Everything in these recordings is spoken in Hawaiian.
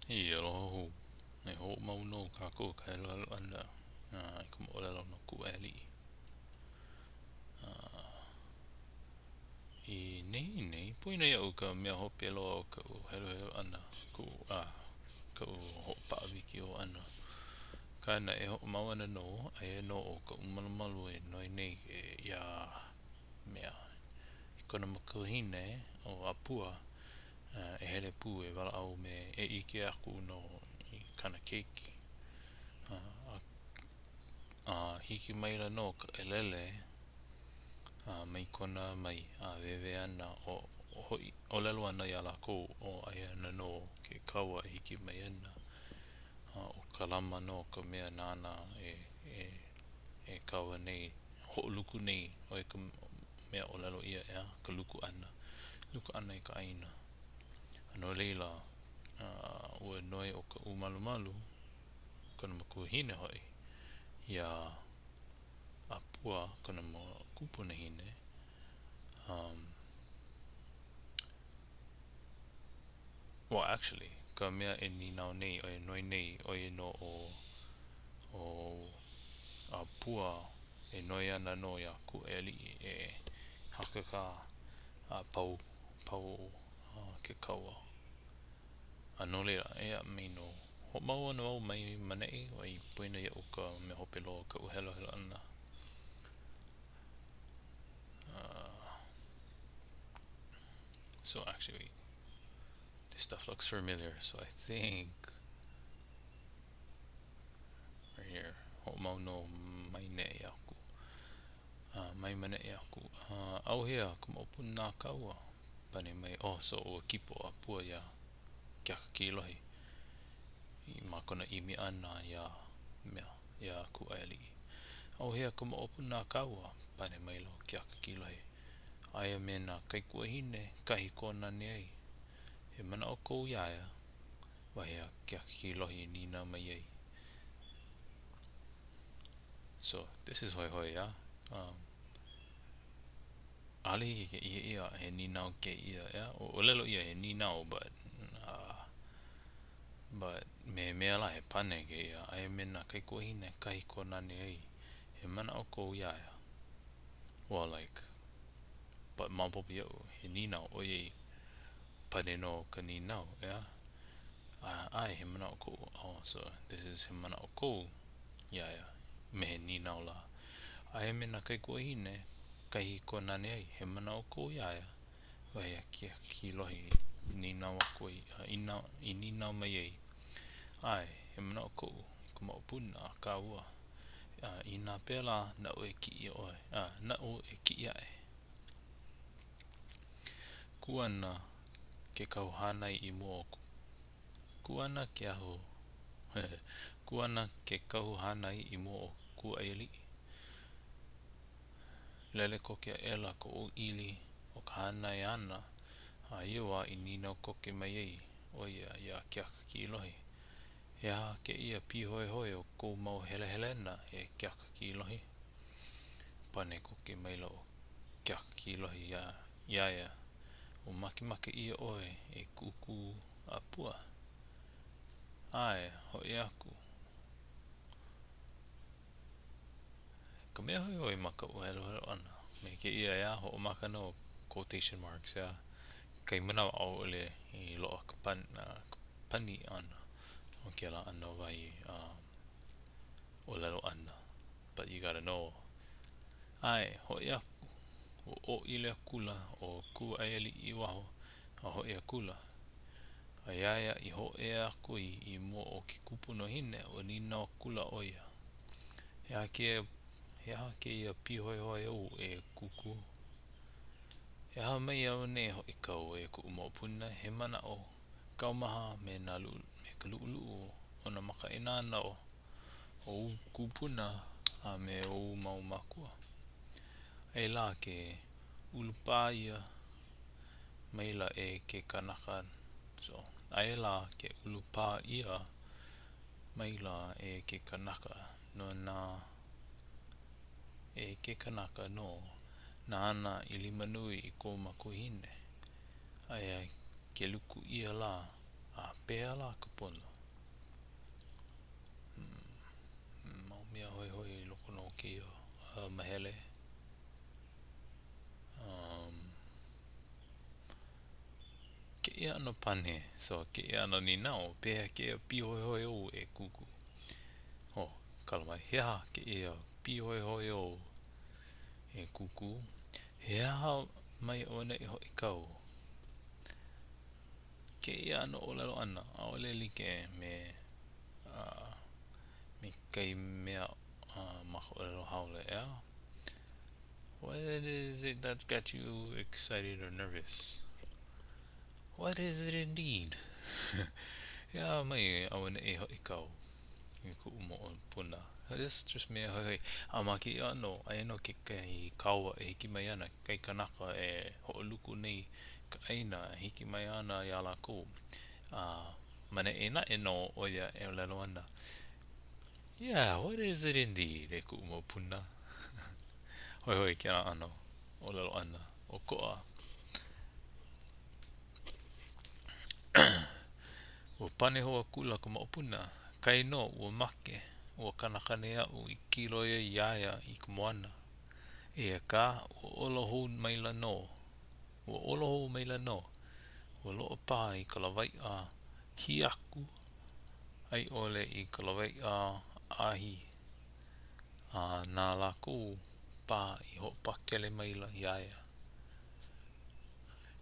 I aloha hou, e hoʻomau nō kākou i ka heluhelu ʻana i ka moʻolelo no Kūʻaiāliʻi. I nehinei, poina iaʻu ka mea hope loa o kaʻu heluhelu ʻana, kuʻu, kaʻu hoʻopaʻa wikiō ʻana. Akā naʻe, hoʻomau ana nō, aia nō ʻo Kaʻūmalumalu e noi nei iā mea, i kona makuahine ʻo ʻĀpua, e hele pū e walaʻau me e ʻike aku nō i kāna keiki. A hiki maila nō ka ʻelele mai Kona mai a wēwē ana o hoʻi ʻōlelo ana iā lākou ʻo aia ana nō ke kaua e hiki mai ana. ʻO Kalama nō ka mea nāna e e e kaua nei, hoʻoluku nei, ʻo ia ka mea ʻōlelo ʻia, ʻeā, ka luku ʻana, luku ʻana i ka ʻāina. A no laila, ua noi ʻo Kaʻūmalumalu, kona makuahine hoʻi, iā ʻĀpua, kona kupunahine, um, well, actually, ka mea e nīnau nei, e noi nei, ʻo ia nō ʻo, ʻo ʻĀpua e noi ana nō iā Kūʻaiāliʻi e hakakā a pau, pau ke kaua. A no laila, eia mai nō. Hoʻomau ana wau mai maneʻi, ʻoiai poina iaʻu ka mea hope loa o kaʻu heluhelu ʻana. Uh, so actually, wait. This stuff looks familiar, so I think right here. Hoʻomau nō mai neʻi aku. Uh, mai maneʻi aku. Uh, ʻauhea ka moʻopuna a kāua? Pane mai, oh, so ua kipa ʻo ʻĀpua iā Keakakīlohi i ma kona ʻimi ʻana iā mea, iā Kūʻaiāliʻi. ʻAuhea ka moʻopuna a kāua? Pane maila ʻo Keakakīlohi. Aia me nā kaikuahine kahi kōnane ai. He manaʻo kou iā ia? Wahi a Keakakīlohi i nīnau mai ai. So, this is hoihoi, yeah? Um, ʻaʻole hiki ke ʻike ʻia he nīnau kēia, yeah? ʻŌlelo ʻia he nīnau, but, uh, but me he mea lā he pane kēia. Aia me nā kaikuahine kahi kōnane ai. He manaʻo kou iā ia? Well, like, but maopopo iaʻu, he nīnau, ʻoiai pane nō ka nīnau, ʻeā? ʻAe, he manaʻo koʻu. Oh, so this is he manaʻo kou iā ia, me he nīnau lā. Aia me nā kaikuahine kahi kōnane ai, he manaʻo kou iā ia? Wahi a Keakakīlohi i nīnau aku ai, i nīnau mai ai. ʻAe, he manaʻo koʻu i ka moʻopuna a kāua. Inā pēlā, naʻu e kiʻi ʻoe, naʻu e kiʻi aʻe. Kū ana ke kahu hānai i mua o Kū ana ke ahu Kū ana ke kahu hānai i mua o Kūʻaiāliʻi. Lele koke aʻela ka ʻōʻili o ka hānai ʻana a ia wā i nīnau koke mai ai ʻo ia iā Keakakīlohi, He aha kēia pīhoihoi o kou mau helehelena, e Keakakīlohi? Pane koke maila ʻo Keakakīlohi iā iā ia, Ua makemake ʻia ʻoe e kūkū ʻĀpua? ʻAe, hoʻi aku. Ka mea hoihoi ma kaʻu heluhelu ʻana me kēia ʻeā, hoʻomaka nō quotation marks ʻeā, kekahi manawa ʻaʻole i loaʻa ka pan, ka pani ʻana o kēlā ʻano wahi ʻōlelo ʻana. But you gotta know. ʻAe, hoʻi aku. Ua ʻōʻili akula ʻo Kūʻaiāliʻi i waho a hoʻi akula. A iā ia i hōʻea aku ai i mua o ke kupunahine, ua nīnau akula ʻo ia, He aha kēia, he aha kēia pīhoihoi ou e kūkū? He aha mai auaneʻi hoʻi kau e kuʻu moʻopuna, he manaʻo kaumaha me nā me ka luʻuluʻu o nā makaʻāinana o ou kūpuna a me ou mau mākua. Aia lā ke ʻulupā ʻia maila e ke kanaka so, aia lā ke ʻulupā ʻia maila e ke kanaka no nā e ke kanaka nō nāna i limanui i kou makuahine. Aia ke luku ʻia lā. A pehea lā ka pono? Hmm, mau mea hoihoi i loko nō o kēia uh, mahele. Um, kēia ʻano pane, so kēia ʻano nīnau, pehea kēia pīhoihoi ou e kūkū? Oh, kala mai, he aha kēia pīhoihoi ou e kūkū? He aha mai auaneʻi hoʻi kāu? Kēia ʻano ʻōlelo ʻana, ʻaʻole like me, uh, me kahi mea uh, ma ka ʻōlelo haole, ʻeā? What is it that's got you excited or nervous? What is it indeed? He aha mai auaneʻi hoʻi kāu e kuʻu moʻopuna. This just mea hoihoi. A ma kēia ʻano, aia nō kekahi kaua e hiki mai ana, kekahi kanaka e hoʻoluku nei ka ʻāina e hiki mai ana iā lākou. A maneʻi naʻe nō ʻo ia e ʻōlelo ana, Yeah, what is it indeed, e kuʻu moʻopuna? Hoihoi kēlā ʻano ʻōlelo ʻana, ʻokoʻa. Ua pane hou akula ka moʻopuna, Kainō ua make ua kanaka nei aʻu i kīloi ai iā ia i ka moana. Eia kā, ua ola hou maila nō. Ua ola hou maila nō. Ua loaʻa paha i ka lawaiʻa hiaku a i ʻole i ka lawaiʻa ʻāhi. A na lākou paha i hoʻopakele maila iā ia.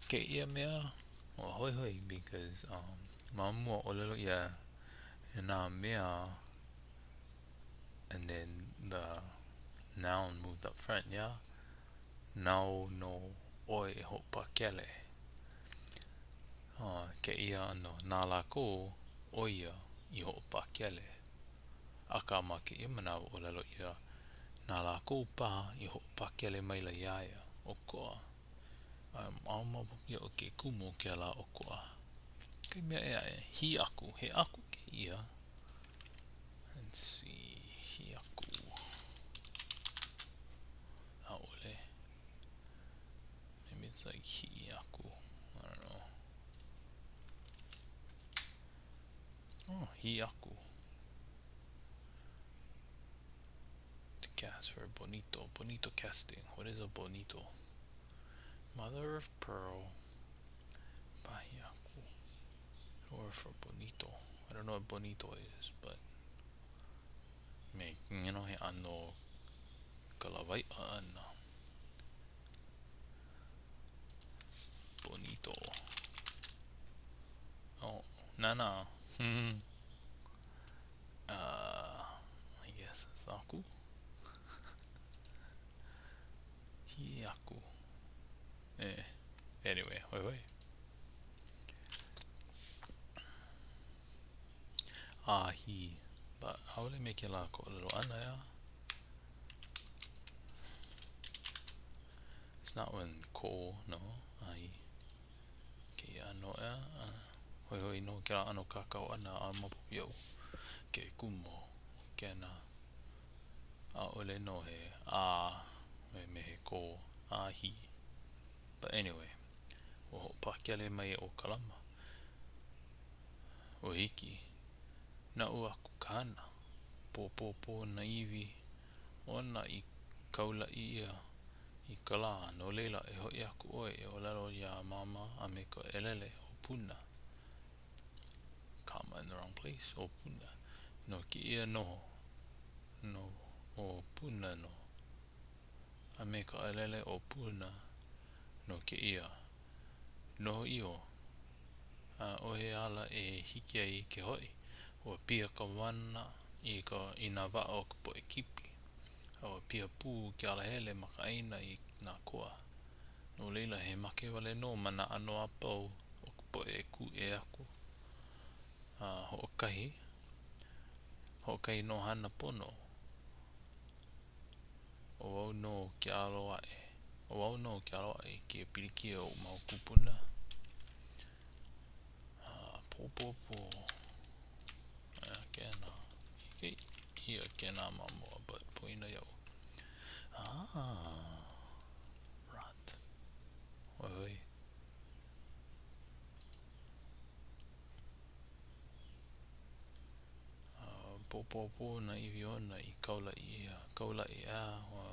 Kēia mea, ua hoihoi because um, ma mua ʻōlelo ʻia nā mea and then the noun moved up front, yeah? Nāu nō ʻoe e hoʻopakele. Uh, kēia ʻano, na lākou ʻo ia i hoʻopakele. Akā ma kēia manawa ʻōlelo ʻia, na lākou paha i hoʻopakele maila iā ia, ʻokoʻa. Um, ʻaʻole maopopo iaʻu ke kumu o kēlā ʻokoʻa. Kahi mea ʻē aʻe, hi aku, he aku kēia. Let's see, hi aku. ʻAʻole. Maybe it's like hiʻi aku. I don't know. Oh, hi aku. To cast for bonito. Bonito casting. What is a bonito? Mother of pearl. Pahi aku. Or for bonito. I don't know what bonito is, but me, you know, he ʻano ka lawaiʻa ʻana. Bonito. Oh, nana. uh, I guess it's aku. Hi aku. Eh. Anyway, wait, wait. Ahi. But ʻaʻole me kēlā ka ʻōlelo ʻana, ʻeā? It's not when ko, no, ahi. Kēia ʻano, ʻeā? Hoihoi nō kēlā ʻano kākau ʻana a maopopo iaʻu ke kumu o kēnā. ʻAʻole nō he a me he ko ahi. But anyway, ua hoʻopakele mai ʻo Kalama. Ua hiki. Naʻu aku ka hana. Pōpōpō nā iwi ona i kaulaʻi ʻia i ka lā, no laila e hoʻi aku ʻoe e ʻōlelo iā Māmā a me ka ʻelele o Puna. Comma in the wrong place, o Puna. No kēia noho, no o Puna nō. A me ka ʻelele o Puna no kēia noho iho. ʻAʻohe ala e hiki ai ke hoʻi. Ua piha ka moana i ka i nā waʻa o ka poʻe kipi, a ua piha pū ke alahele ma ka ʻāina i nā koa. No laila, he make wale nō ma nā ʻano a pau o ka poʻe e kūʻē aku. A hoʻokahi, hoʻokahi nō hana pono. ʻO au nō ke alo aʻe. ʻO au nō ke alo aʻe i kēia pilikia o oʻu mau kūpuna. Pōpōpō. Aia kēnā. ʻIke ʻia kēnā ma mua, but poina iaʻu. Ah, rot. Oi. Hoʻopōpō nā iwi ona i kaulaʻi ʻia. Kaulaʻi, ʻeā, ua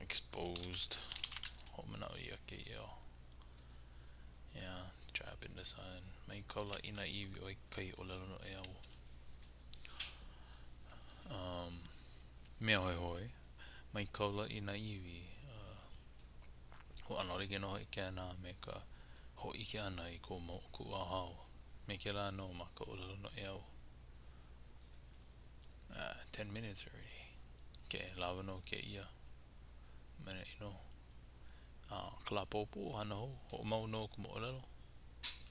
exposed. Hoʻomanaʻo ʻia kēia. Yeah, trap in the sun. Mai kaulaʻi nā iwi ʻo ia kekahi ʻōlelo noʻeau. Um, mea hoihoi, mai kaulaʻi nā iwi. Uh, ua ʻano like nō hoʻi kēnā me ka hōʻike ʻana i kou moʻokūʻauhau. Me kēlā nō ma ka ʻōlelo noʻeau. Uh, 10 minutes already. Okay, lawa nō kēia. Manaʻi nō. A ka lā ʻapōpō, hana hou, hoʻomau nō ka moʻolelo.